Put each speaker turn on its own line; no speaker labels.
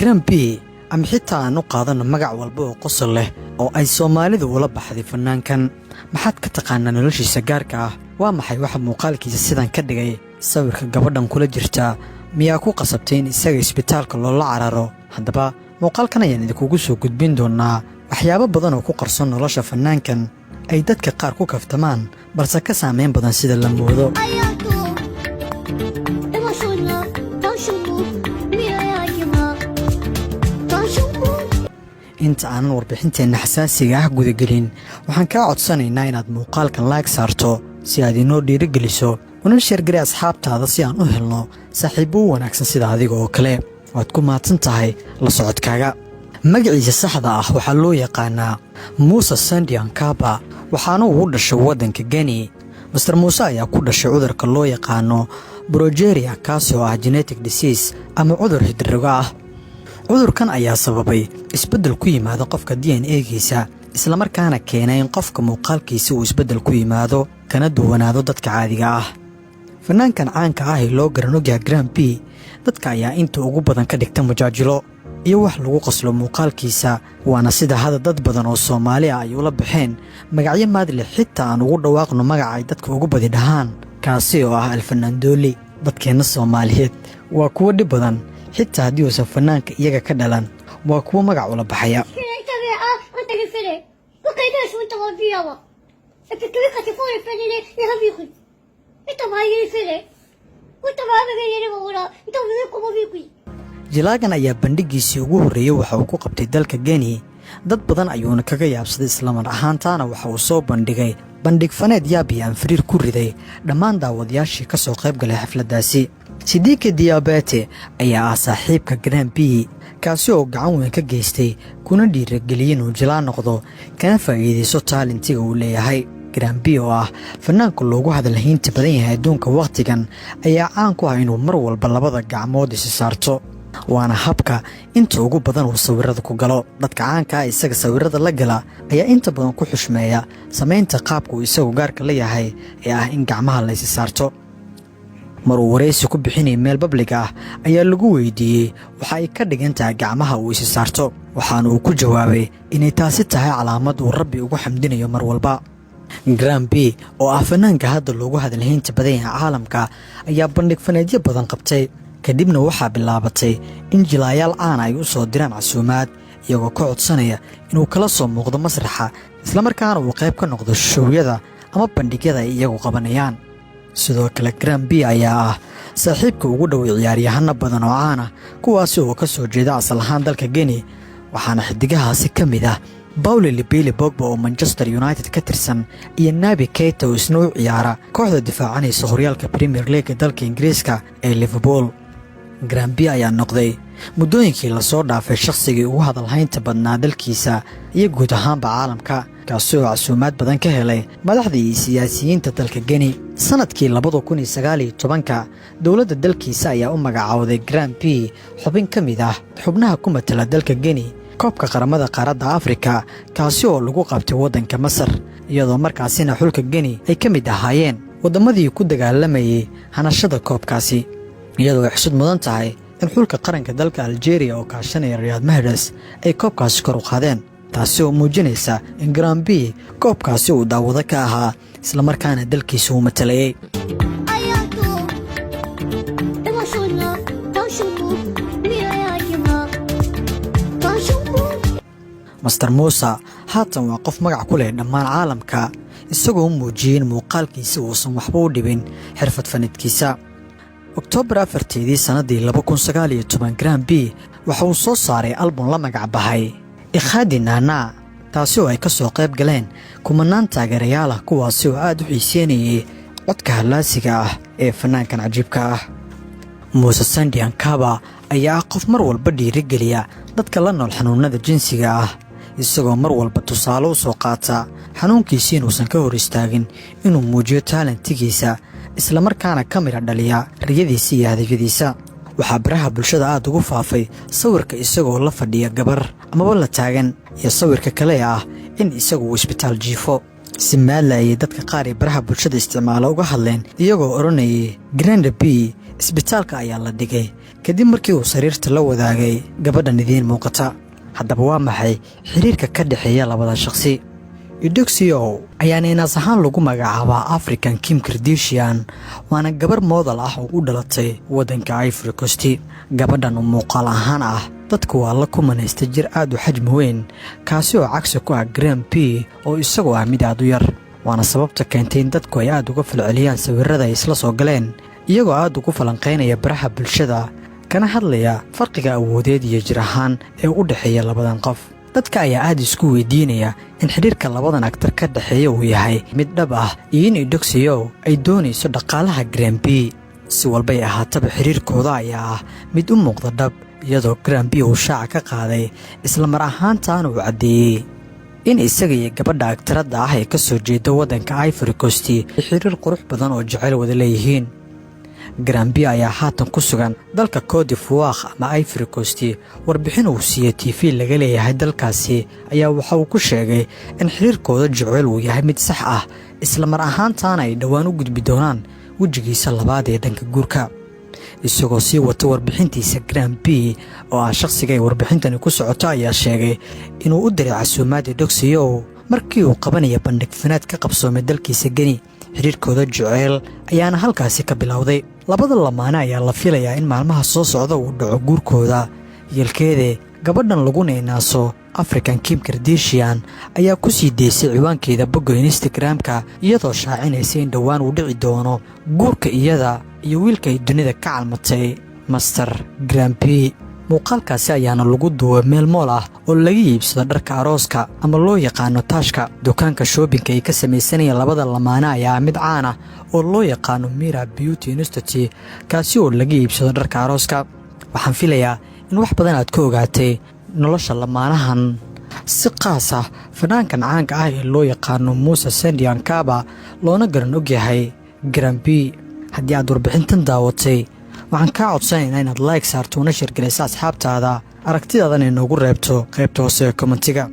Grand P, ama xitaa aan u qaadanno magac walba oo qosol leh oo ay Soomaalidu ula baxday fannaankan, maxaad ka taqaanaa noloshiisa gaarka ah? Waa maxay waxa muuqaalkiisa sidan ka dhigay? Sawirka gabadhan kula jirtaa miyaa ku qasabtay in isaga isbitaalka loola cararo? Haddaba muuqaalkan ayaan idinkugu soo gudbin doonnaa waxyaabo badan oo ku qarson nolosha fannaankan ay dadka qaar ku kaftamaan, balse ka saamayn badan sida la moodo.
Ayato Emotional Tashumu Miyayajima Tashumu.
Inta aanan warbixinteenna xasaasiga ah gudagelin, waxaan kaa codsanaynaa inaad muuqaalkan like saarto si aad inoo dhiirigeliso, una share gari asxaabtaada si aan u helno saaxiibbo u wanaagsan sida adiga oo kale. Waad ku mahadsan tahay la socodkaaga. Magaciisa saxda ah waxaa loo yaqaanaa Muuse Sandian Kaba, waxaana uu u dhashay waddanka Geni. Mister Muuse ayaa ku dhashay cudurka loo yaqaano progeria, kaasi oo ah genetic disease ama cudur hidroga ah. Cudurkan ayaa sababay isbeddel ku yimaado qofka DNA-giisa, islamarkaana keenay in qofka muuqaalkiisa uu isbeddel ku yimaado, kana duwanaado dadka caadiga ah. Fanaankan caanka ah ee loo garan ogyaha Grand P, dadka ayaa inta ugu badan ka dhigta mujaajilo iyo wax lagu qoslo muuqaalkiisa, waana sida hadda dad badan oo Soomaali ah ay ula baxeen magacyo maadle, xitaa aan ugu dhawaaqno magaca ay dadka ugu badi dhahaan, kaasi oo ah Alfanaandooli. Dadkeenna Soomaaliyeed waa kuwo dhib badan, xitaa haddii uusan fanaanka iyaga ka dhalan, waa kuwo magac ula baxaya.
Anta
Jilaagan ayaa bandhiggiisii ugu horreeyey waxa uu ku qabtay dalka Geni. Dad badan ayuuna kaga yaabsaday, islamar ahaantaana waxa uu soo bandhigay bandhig faneed yaab iyo anfariir ku riday dhammaan daawadayaashii ka soo qayb galay xafladdaasi. Sidiika Diabete ayaa ah saaxiibka Grand P, kaasi oo gacan weyn ka geystay kuna dhiirageliyey inuu jilaa noqdo, kana faa'iidayso talent-iga uu leeyahay. Grand P, oo ah fanaanka loogu hadalhaynta badan yahay adduunka wakhtigan, ayaa caan ku ah inuu mar walba labada gacmood isi saarto, waana habka inta ugu badan uu sawirada ku galo. Dadka caanka ah isaga sawirada la gala ayaa inta badan ku xushmeeya samaynta qaabka uu isagu gaarka la yahay ee ah in gacmaha la isi saarto. Mar uu waraysi ku bixinaya meel public ah ayaa lagu weydiiyey waxa ay ka dhigan tahay gacmaha uu isi saarto, waxaana uu ku jawaabay inay taasi tahay calaamad uu Rabbi ugu xamdinayo mar walba. Grand P, oo ah fanaanka hadda loogu hadalhaynta badan yahay caalamka, ayaa bandhig faneedyo badan qabtay. Kadibna waxaa bilaabatay in jilaayaal caana ay u soo diraan casuumaad, iyagoo ka codsanaya inuu kala soo muuqdo masraxa, islamarkaana uu qayb ka noqdo show-yada ama bandhigyada ay iyagu qabanayaan. Sidoo kale, Grand P ayaa ah saaxiibka ugu dhow ciyaaryahano badan oo caan ah, kuwaasi oo ka soo jeeda asal ahaan dalka Geni, waxaana xidigahaasi ka mid ah Paul Labile Pogba oo Manchester United ka tirsan iyo Naby Keita oo isna u ciyaara kooxda difaacanaysa horyaalka Premier League-ga dalka Ingiriiska ee Liverpool. Grand P ayaa noqday muddooyinkii lasoo dhaafay shakhsigii ugu hadalhaynta badnaa dalkiisa iyo guud ahaanba caalamka, kaasi oo casuumaad badan ka helay madaxda iyo siyaasiyiinta dalka Geni. Sannadkii 2019-ka, dowladda dalkiisa ayaa u magacaawday Grand P xubin ka mid ah xubnaha ku matala dalka Geni koobka qaramada qaaradda Afrika, kaasi oo lagu qabtay waddanka Masar, iyadoo markaasina xulka Geni ay ka mid ahaayeen wadammadii ku dagaalamayay hanashada koobkaasi, iyadoo ay xusud mudan tahay in xulka qaranka dalka Aljeeriya oo kaashanaya Riyaad Mahrez ay koobkaasi kor u qaadeen, taasi oo muujinaysa in Grand P koobkaasi uu daawado ka ahaa, islamarkaana dalkiisa uu matalayay.
Ayato Emotional Tashumu Miyayajima Tashumu.
Mister Muuse haatan waa qof magac ku leh dhammaan caalamka, isagoo muujiyey in muuqaalkiisa uusan waxba u dhibin xirfad fanidkiisa. Oktoobar 4-teedii sannaddii 2019, Grand P waxa uu soo saaray album la magac baxay Ikhadi Nana, taasi oo ay ka soo qayb galeen kumanaan taageerayaal ah, kuwaasi oo aad u xiiseynayay codka hallaasiga ah ee fanaankan cajiibka ah. Muuse Sandian Kaba ayaa ah qof mar walba dhiirigeliya dadka la nool xanuunada jinsiga ah, isagoo mar walba tusaale u soo qaata xanuunkiisi inuusan ka hor istaagin inuu muujiyo talent-igiisa, islamarkaana ka midha dhaliya riyadiisa iyo hadafyadiisa. Waxaa baraha bulshada aad ugu faafay sawirka isagoo la fadhiya gabar amaba la taagan iyo sawirka kale ah in isagu uu isbitaal jiifo. Si maadla ayay dadka qaar ee baraha bulshada isticmaala uga hadleen, iyagoo odhanayay Grand P isbitaalka ayaa la dhigay kadib markii uu sariirta la wadaagay gabadhan idiin muuqata. Haddaba, waa maxay xiriirka ka dhexeeya labada shaqsi? Eudoxie Yao ayaana inaas ahaan lagu magacaabaa African Kim Kardashian, waana gabar model ah oo u dhalatay waddanka Ivory Coast. Gabadhan oo muuqaal ahaan ah dadku waa la kumanaysta jir aad u xajmi weyn, kaasi oo cagsi ku ah Grand P oo isagoo ah mid aad u yar, waana sababta keentay in dadku ay aad uga falceliyaan sawirrada ay isla soo galeen, iyagoo aad ugu falanqaynaya baraha bulshada, kana hadlaya farqiga awoodeed iyo jir ahaan ee u dhexeeya labadan qof. Dadka ayaa aad isku weydiinaya in xidhiirka labadan actor ka dhexeeya uu yahay mid dhab ah iyo in Eudoxie Yao ay doonayso dhaqaalaha Grand P. Si walbay ahaataba, xiriirkooda ayaa ah mid u muuqda dhab, iyadoo Grand P uu shaaca ka qaaday, isla mar ahaantaana uu caddeeyey in isaga iyo gabadha actoradda ah ee ka soo jeeda waddanka Ivory Coast ay xiriir qurux badan oo jeceyl wada leeyihiin. Grand P ayaa haatan ku sugan dalka Cote d'Ivoire ama Ivory Coast. Warbixin uu siiyey TV laga leeyahay dalkaasi ayaa waxa uu ku sheegay in xiriirkooda jeceyl uu yahay mid sax ah, isla mar ahaantaana ay dhowaan u gudbi doonaan wejigiisa labaad ee dhanka guurka. Isagoo sii wata warbixintiisa, Grand P oo ah shakhsiga ay warbixintani ku socoto ayaa sheegay inuu u diray casuumaad Eudoxie Yao markii uu qabanaya bandhig faneed ka qabsoomay dalkiisa Geni. Xiriirkooda jeceyl ayaana halkaasi ka bilowday. Labada lamaane ayaa la filayaa in maalmaha soo socda uu dhaco guurkooda. Yeelkeede, gabadhan laguna inaaso African Kim Kardashian ayaa ku sii deysay ciwaankeeda bogga Instagram-ka, iyadoo shaacinaysa in dhowaan uu dhici doono guurka iyada iyo wiilka ay dunida ka calmatay, Master Grand P. Muuqaalkaasi ayaana lagu duubay meel mall ah oo laga iibsado dharka arooska ama loo yaqaano taashka. Dukaanka shoppingka ay ka samaysanayeen labada lamaane ayaa mid caan ah oo loo yaqaano Mira Beauty Institute, kaasi oo laga iibsado dharka arooska. Waxaan filayaa in wax badan aad ka ogaatay nolosha lamaanahan, si qaas ah fanaankan caanka ah ee loo yaqaano Muuse Sandian Kaba, loona garan ogyahay Grand P. Haddii aad warbixintan daawatay, waxaan kaa codsanaynaa inaad like saarto una share garaysa asxaabtaada, aragtidaadana inoogu reebto qaybta hoose ee commentiga.